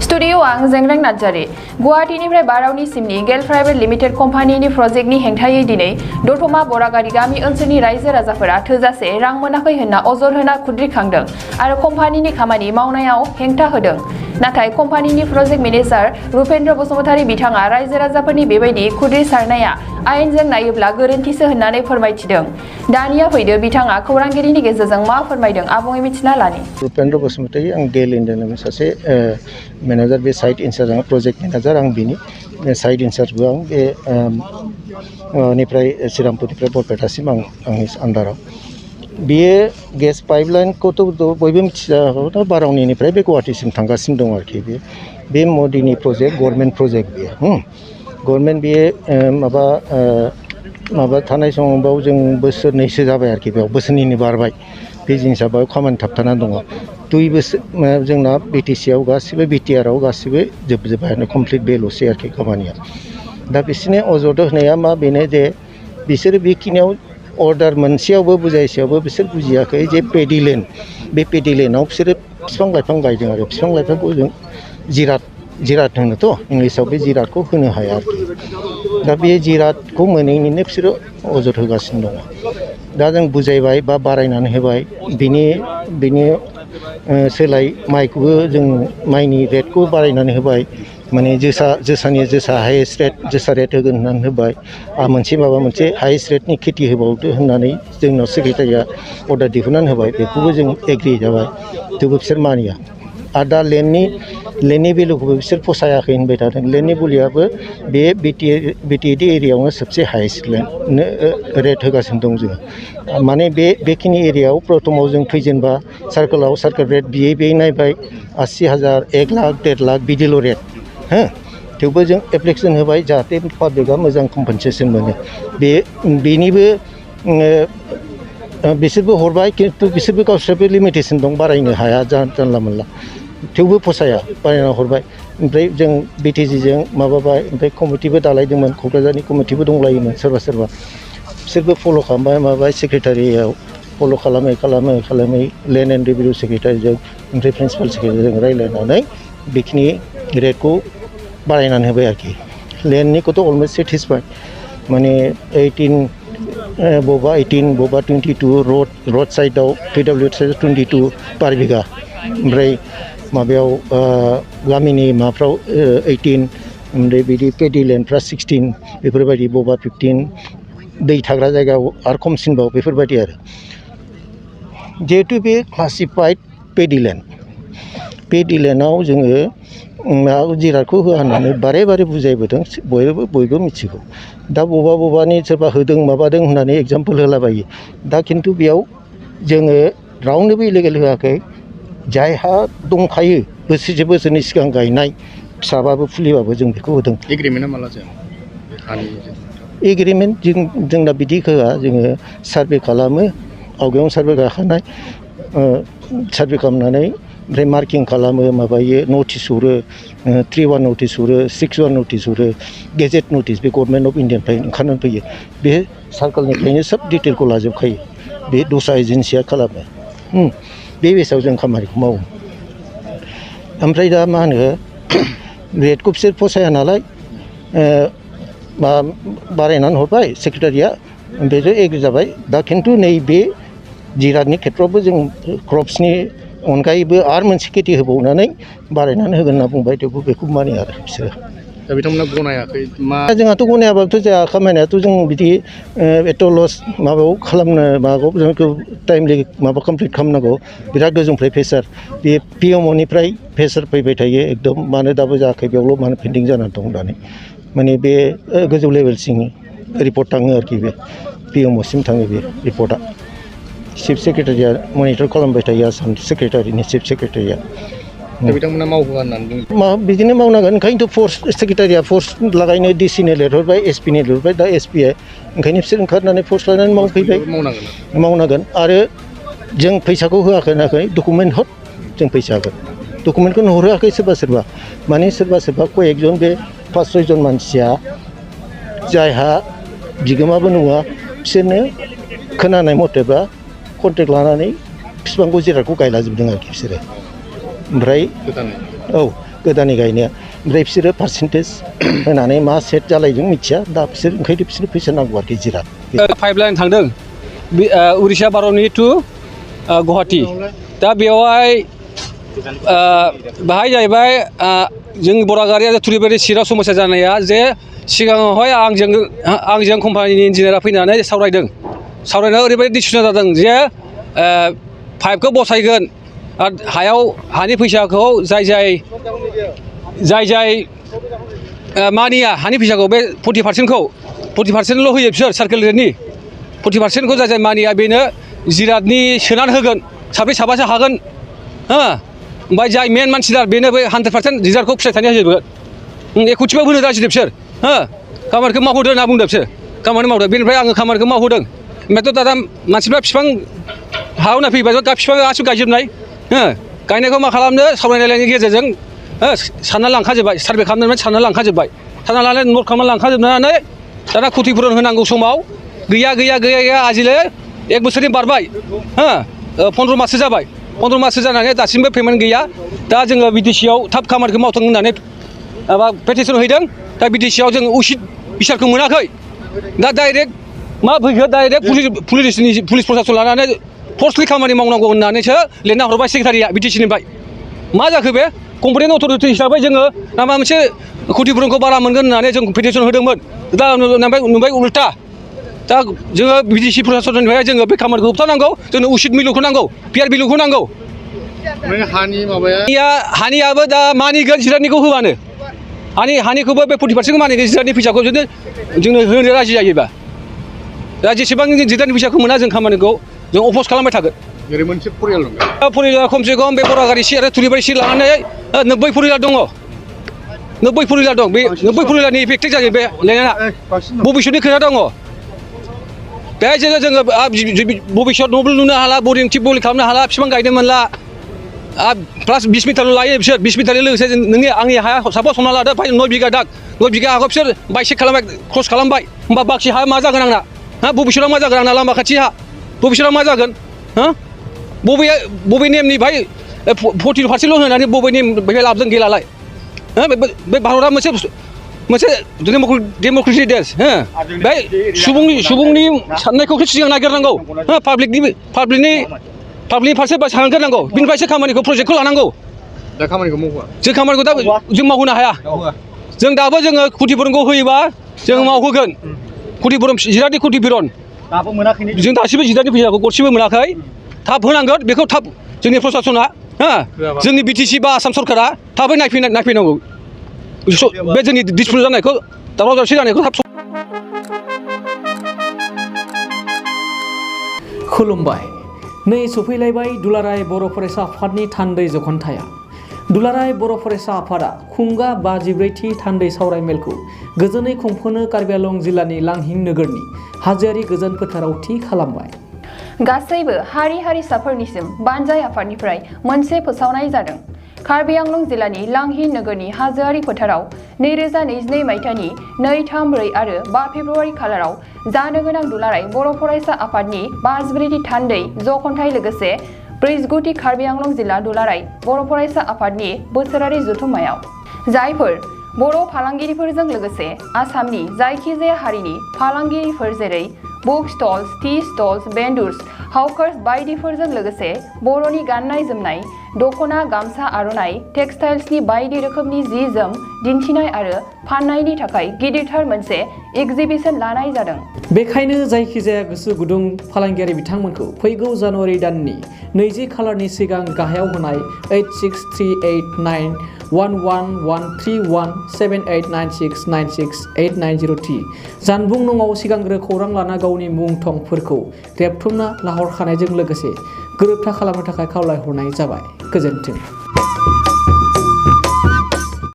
Studio आं जेंग्रें नार्जारी गुवाहाटीनिफ्राय बारावनि सिमनि गेल प्राइवेट लिमिटेड कम्पानिनि प्रजेक्टनि हेंथायै दिनै दतमा बरागारि गामि ओनसोलनि रायजो राजाफोरा थोजासे रां मोनाखै होनना अजद होना खुद्रिखांदों आरो कम्पानिनि खामानि मावनायाव हेंथा होदों। नाथाय कम्पानिनि प्रजेक्ट मेनेजार रुपेन्द्र बसुमतारी बिथाङा रायजो राजाफोरनि बेबायदि खुद्रिसारनाया आयेनजों नायोब्ला गोरोन्थिसो होननानै फोरमायथिदों। दानिया फैदो बिथाङा खौरांगिरिनि गेजेरजों मा फोरमायदों आबुङै मिथिना लानि। रुपेन्द्र बसुमतारी आं गेल इन्डियानि सासे मेनेजार बे साइट इनचार्ज आं प्रजेक्ट मेनेजार आं बिनि साइट इनचार्जबो आं बे निफ्राय श्रीरामपुरनिफ्राय बरपेटासिम आंनि आन्दाराव बेयो गेस पाइपलाइनखौथ' बयबो मिथिजागौ बारावनिफ्राय बे गुवाहाटीसिम थांगासिनो दं आरोखि बे मदिनि प्रजेक्ट गभर्नमेन्ट प्रजेक्ट बेयो गभर्नमेन्ट बेयो माबा थानाय समाव जों बोसोरनैसो जाबाय आरोखि बेयाव बोसोरनैनि बारबाय बे जिनिसा बेयाव खामानि थाबथानानै दङ 2 बोसोर जोंना बिटिसिआव गासिबो बिटिआरआव गासिबो जोबजोब्बायानो कमप्लिट बेल'सै आरोखि खामानिया दा बिसोरनि अजद होनाया मा बेनो जे बिसोरो बेखिनियाव अर्डार मोनसेयावबो बुजायसेयावबो बिसोर बुजियाखै जे पेडिलेन्ड बे पेडिलेन्डआव बिसोरो बिफां लाइफां गायदों आरो बिफां लाइफांखौ जों जिराद होनोथ' इंलिसाव बे जिरादखौ होनो हाया आरोखि दा बे जिरादखौ मोनैनिनो बिसोरो अजद होगासिनो दङ। दा जों बुजायबाय बा बारायनानै होबाय बिनि सोलाय माइखौबो जों माइनि रेटखौ बारायनानै होबाय माने जोसानि हाइएस्ट रेट जोसा रेट होगोन होननानै होबाय माबा मोनसे हाइएस्ट रेटनि खेथि होबावदो होननानै जोंनाव सेक्रेटारिया अर्डार दिहुननानै होबाय बेखौबो जों एग्रि जाबाय थेवबो बिसोर मानिया आरो दा लेन्डनि भेलुखौबो बिसोर फसायाखै होनबाय थादों। लेन्डनि भेलुआबो बे बिटिएडि एरियायावनो सबसे हाइएस्ट रेट होगासिनो दं जोङो माने बेखिनि एरियायाव प्रथमाव जों फैजेनबा सार्कोल रेट बियै नायबाय 80,000 1 लाख 1.5 लाख बिदिल' रेट थेवबो जों एप्लिकेसन होबाय जाहाथे पाब्लिकआ मोजां कम्पेनसेसन मोनो बेनिबो बिसोरबो हरबाय खिन्थु बिसोरबो गावसोरबो लिमिटेसन दं बारायनो हाया जानला मोनला थेवबो फसाया बारायना हरबाय ओमफ्राय जों बिटिजिजों माबाबाय ओमफ्राय कमिटिबो दालायदोंमोन क'क्राझारनि कमिटिबो दंलायोमोन सोरबा बिसोरबो फल' खालामबाय माबाय सेक्रेटारियाव फल' खालामै लेन्ड एन्ड रेभिनिउ सेक्रेटारिजों ओमफ्राय प्रिन्सिपाल सेक्रेटारिजों रायज्लायनानै बेखिनि रेटखौ बारायनानै होबाय आरोखि लेन्डनिखौथ' अलमस्ट सेटिसफाइड माने 18 बबेबा 22 रड साइडआव PWD साइडआव 22 पार बिघा ओमफ्राय माबायाव गामिनि माबाफ्राव 18 ओमफ्राय बिदि पेडि लेन्डफ्रा 16 बेफोरबायदि बबेबा 15 दै थाग्रा जायगायाव आरो खमसिनबाव बेफोरबायदि आरो जिहेतु बे क्लासिफाइड पेडिलेन्डआव जोङो जिरादखौ होआ होननानै बारे बुजायबोदों बयबो मिथिगौ दा बबेबानि सोरबा होदों माबादों होननानै एग्जाम्पल होलाबायो दा खिन्थु बेयाव जोङो रावनोबो इलिगेल होआखै जायहा दंखायो बोसोरनै सिगां गायनाय फिसाबाबो फुलिबाबो जों बेखौ होदों। एग्रिमेन्टआ माला जाया एग्रिमेन्ट जोंना बिदि होआ जोङो सार्भे खालामो आवगायावनो सार्भे गाखानाय सार्भे खालामनानै ओमफ्राय मार्किं खालामो माबायो नटिस हरो 3-1 नटिस हरो 6-1 नटिस हरो गेजेट नटिस बे गभर्नमेन्ट अफ इन्डियानिफ्राय ओंखारनानै फैयो बे सार्कोलनिफ्रायनो सब डिटेलखौ लाजोबखायो बे दस्रा एजेन्सिया खालामो बे बेसाव जों खामानिखौ मावो ओमफ्राय दा मा होनो रेटखौ बिसोर फसाया नालाय बारायनानै हरबाय सेक्रेटारिया बेजों एग्रि जाबाय दा खिन्थु नैबे जिरादनि खेथ्रआवबो जों क्रप्सनि अनगायैबो आरो मोनसे खेथि होबावनानै बारायनानै होगोन होनना बुंबाय थेवबो बेखौ मानिया आरो बिसोरो दा बिथांमोना गनायाखै जोंहाथ' गनायाबाथ' जाया खामानियाथ' जों बिदि एथ' लस माबायाव खालामनो माबायाव जोंखौ टाइमलि माबा कमप्लिट खालामनांगौ बिराद गोजौनिफ्राय प्रेसार बे पिएमअनिफ्राय प्रेसार फैबाय थायो एकदम मानो दाबो जायाखै बेयावल' मानो पेन्डिं जानानै दं होननानै माने बे गोजौ लेभेलसिम रिपर्ट थाङो आरोखि बे पिएमअसिम थाङो बे रिपर्टआ चिफ सेक्रेटारिया मनिटर खालामबाय थायो आसाम सेक्रेटारिनि चिफ सेक्रेटारिया बिथांमोना मावहोआ होननानै बिदिनो मावनांगोन ओंखायनोथ' फर्स सेक्रेटारिया फर्स लागायनो डिसिनो लिरहरबाय एसपिनो लिरहरबाय दा एसपिआ ओंखायनो बिसोर ओंखारनानै फर्स लानानै मावफैबाय मावनांगोन आरो जों फैसाखौ होआखै डकुमेन्ट हर जों फैसा होगोन डकुमेन्टखौनो हरहोआखै सोरबा माने सोरबा कयेकजन बे 5-6 जन मानसिया जायहा बिगोमाबो नङा बिसोरनो खोनानाय मथेबा कन्टेक्ट लानानै बिफांखौ जिरादखौ गायलाजोबदों आरोखि बिसोरो ओमफ्राय गोदानै गायनाया ओमफ्राय बिसोरो पार्सेन्टेज होनानै मा सेट जालायदों मिथिया दा बिसोर ओंखायनो बिसोरनो फैसा नांगौ आरोखि जिराद पाइपलाइन थांदों उरिष्या बार'नि टु गुवाहाटि दा बेवहाय बाहाय जाहैबाय जोंनि बरागारिया थुरिबारि सिराव समस्या जानाया जे सिगाङावहाय आंजों कम्पानिनि इन्जिनियारा फैनानै सावरायनायाव ओरैबायदि डिसिसन जादों जे पाइपखौ बसायगोन आरो हानि फैसाखौ जाय मानिया हानि फैसाखौ बे 40%ल' होयो बिसोर सार्केल रेटनि 40%खौ जाय मानिया बेनो जिरादनि सोनानै होगोन साब्रै साबासो हागोन ओमफ्राय जाय मेन मानसिदार बेनो बे 100% जिरादखौ फिथाइ थानाय होजोबगोन 1 कोटिबो होनो राजिदों बिसोर खामानिखौ मावहोदों होनना बुंदों बिसोर खामानि मावदों बेनिफ्राय आङो खामानिखौ मावहोदों ओमफ्रायथ' दा मानसिफ्रा बिफां हावना फैबाय बिफां गासिबो गायजोबनाय गायनायखौ मा खालामनो सावरायलायनायनि गेजेरजों सानना लांखाजोब्बाय सार्भे खालामनानै सानना लांखाजोब्बाय सानना लानानै नट खालामना लांखाजोबनानै दाना क्षतिपुरन होनांगौ समाव गैया आजिले 1 बोसोरनि बारबाय 15 माससो जाबाय 15 माससो जानानै दासिमबो पेमेन्ट गैया दा जोङो बिटिसिआव थाब खामानिखौ मावथों होननानै माबा पेटिसन हैदों दा बिटिसिआव जों उसित बिसारखौ मोनाखै दा डाइरेक्ट मा फैखो डाइरेक्ट पुलिस प्रसासन लानानै फर्सलि खामानि मावनांगौ होननानैसो लिरना हरबाय सेक्रेटारिया बिटिसिनिफ्राय मा जाखो बे कम्पानिनि अथ'रिटि हिसाबै जोङो माबा मोनसे क्षतिपुरनखौ बारा मोनगोन होननानै जों पेटिसन होदोंमोन दा नुबाय उल्टा दा जोङो बिटिसि प्रसासननिफ्राय जोङो बे खामानिखौ होबथानांगौ जोंनो उसित मिलुखौ नांगौ पिआर बिलुखौ नांगौ हानियाबो दा मानिगोन जिरादनिखौ होबानो हानिखौबो बे 40%खौ मानिगोन जिरादनि फैसाखौ जोंनो होनो राजि जायोबा दा जेसेबां जिरादनि फैसाखौ मोना जों खामानिखौ जों अफस खालामबाय थागोन ओरै मोनसे परियाल दं परियाला खमसे खम बे बरागारि सि आरो थुरिबारि सि लानानै 90 परियाल दङ 90 परियाल दं बे 90 परियालनि इफेक्टिभ जायो बे लेना भबिष्यतनि खोथा दङ बेहाय जोङो भबिष्यत न'बो लुनो हाला बरिं टिप बलिं खालामनो हाला बिफां गायनो मोनला प्लास 20 मिटारल' लायो बिसोर 20 मिटारनि लोगोसे आंनि हाया सापस हमना लादो 9 बिगा दाग 9 बिगा हाखौ बिसोर बाइसेक खालामबाय क्रस खालामबाय होमबा बाखि हाया मा जागोन आंना भबिष्यतआव मा जागोन आंना लामा खाथि हा भबिष्यतआव मा जागोन बबे नेमनिफ्राय 40%ल' होनानै बबे नेमनिफ्राय लाबोदों गेलालाय बे भारतआ मोनसे डेम'क्रेटिक देश बे सुबुंनि साननायखौ सिगां नागिरनांगौ पाब्लिकनि फारसे सानग्रोनांगौ बिनिफ्रायसो खामानिखौ प्रजेक्टखौ लानांगौ दा खामानिखौ मावहोआ जों खामानिखौ दा जों मावहोनो हाया जों दाबो जोङो क्षतिपुरनखौ होयोबा जों मावहोगोन क्षतिपुरन जिरादनि क्षतिपुरन दाबो मोनाखै जों दासिमबो जिरादनि फैसाखौ गरसेबो मोनाखै थाब होनांगोन बेखौ थाब जोंनि प्रसासना जोंनि बिटिसि बा आसाम सरकारा थाबै नायफैनांगौ बे जोंनि डिसपुट जानायखौ दावराव दावसि जानायखौ थाब खुलुमबाय नै सफैलायबाय दुलाराय बर' फरायसा आफादनि थान्दै जखनथाया दुलाराय बर' फरायसा आफादा खुंगा 54थि थान्दै सावरायमेलखौ गोजोनै खुंफुंनो कार्बि आंलं जिल्लानि लांहिं नोगोरनि हाजोआरि गोजोन फोथाराव थि खालामबाय गासैबो हारिसाफोरनिसिम बानजाय आफादनिफ्राय मोनसे फोसावनाय जादों कार्बि आंलं जिल्लानि लांहिं नोगोरनि हाजोआरि फोथाराव 2022 मायथाइनि 2, 3, 4 आरो 5 फेब्रुआरि खालाराव जानो गोनां दुलाराय बर' फरायसा आफादनि 54थि थान्दै जखनथाय लोगोसे 49थि कार्बि आंलं जिल्ला दुलाराय बर' फरायसा आफादनि बोसोरारि जथुम्मायाव जायफोर बर' फालांगिरिफोरजों लोगोसे आसामनि जायखिजाया हारिनि फालांगिरिफोर जेरै book stalls, tea stalls, vendors, hawkers बायदिफोरजों लोगोसे बर'नि गाननाय जोमनाय दखना, गामसा, आर'नाइ, टेक्सटाइल्सनि बायदि रोखोमनि जि जोम दिन्थिनाय आरो फाननायनि थाखाय गिदिरथार मोनसे एग्जिबिशन लानाय जादों। बेखायनो जायखिजाया गोसो गुदुं फालांगियारि बिथांमोनखौ फैगौ जानुवारि दाननि 20 खालारनि सिगां गाहायाव होनाय 863891131789696890T जानबुं नङाव सिगांग्रो खौरां लाना गावनि मुं थंफोरखौ रेबथुमना लाहरखानायजों लोगोसे गोरोबथा खालामनो थाखाय खावलायहरनाय जाबाय। गोजोन्थों।